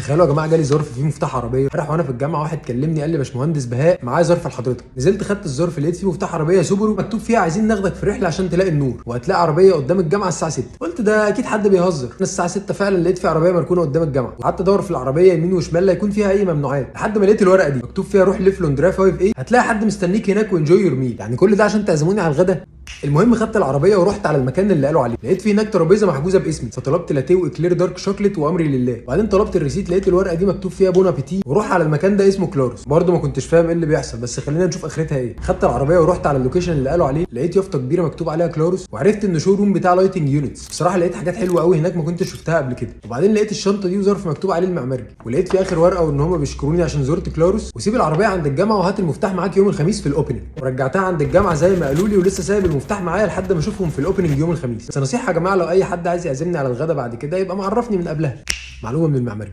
تخيلوا يا جماعه، جالي ظرف فيه مفتاح عربيه. امبارح وانا في الجامعة واحد كلمني قال لي باشمهندس بهاء معايا ظرف لحضرتك. نزلت خدت الظرف، لقيت فيه مفتاح عربية سوبرو مكتوب فيها عايزين ناخدك في رحله عشان تلاقي النور، وهتلاقي عربية قدام الجامعة الساعة 6. قلت ده اكيد حد بيهزر. انا الساعة 6 فعلا لقيت في عربية مركونة قدام الجامعه، وقعدت ادور في العربية يمين وشمال لا يكون فيها اي ممنوعات، لحد ما لقيت الورقة دي مكتوب فيها روح ليفلوند 5 اي، هتلاقي حد مستنيك هناك و enjoy your meal. يعني كل ده عشان تعزموني على الغدا؟ المهم خدت العربية ورحت على المكان اللي قالوا عليه، لقيت في هناك ترابيزة محجوزة باسمي، فطلبت لاتية واكلير dark chocolate وامري لله. وبعدين طلبت ال receipt، لقيت الورقة دي مكتوب فيها bon appétit وروح على المكان ده اسمه كلاروس. برضه ما كنتش فاهم ايه اللي بيحصل، بس خلينا نشوف اخرتها ايه. خدت العربية ورحت على ال location اللي قالوا عليه، لقيت يافطة كبيرة مكتوب عليها كلاروس، وعرفت انه showroom بتاع lighting units. بصراحة لقيت حاجات حلوة قوي هناك ما كنتش شفتها قبل كده. وبعدين لقيت الشنطة دي وظرف مكتوب عليه المعمرجي، ولقيت في اخر ورقة وان هم بيشكروني عشان زرت كلاروس، وسيب العربية عند الجامعة وهات المفتاح معاك يوم الخميس في ال opening. ورجعتها عند الجامعة زي ما قالوا لي، ولسه سايب المفتاح معايا لحد ما اشوفهم في ال opening يوم الخميس. بس نصيحة يا جماعه، لو اي حد عايز يعزمني على الغدا بعد كده يبقى معرفني من قبلها. معلومة من المعمرجي.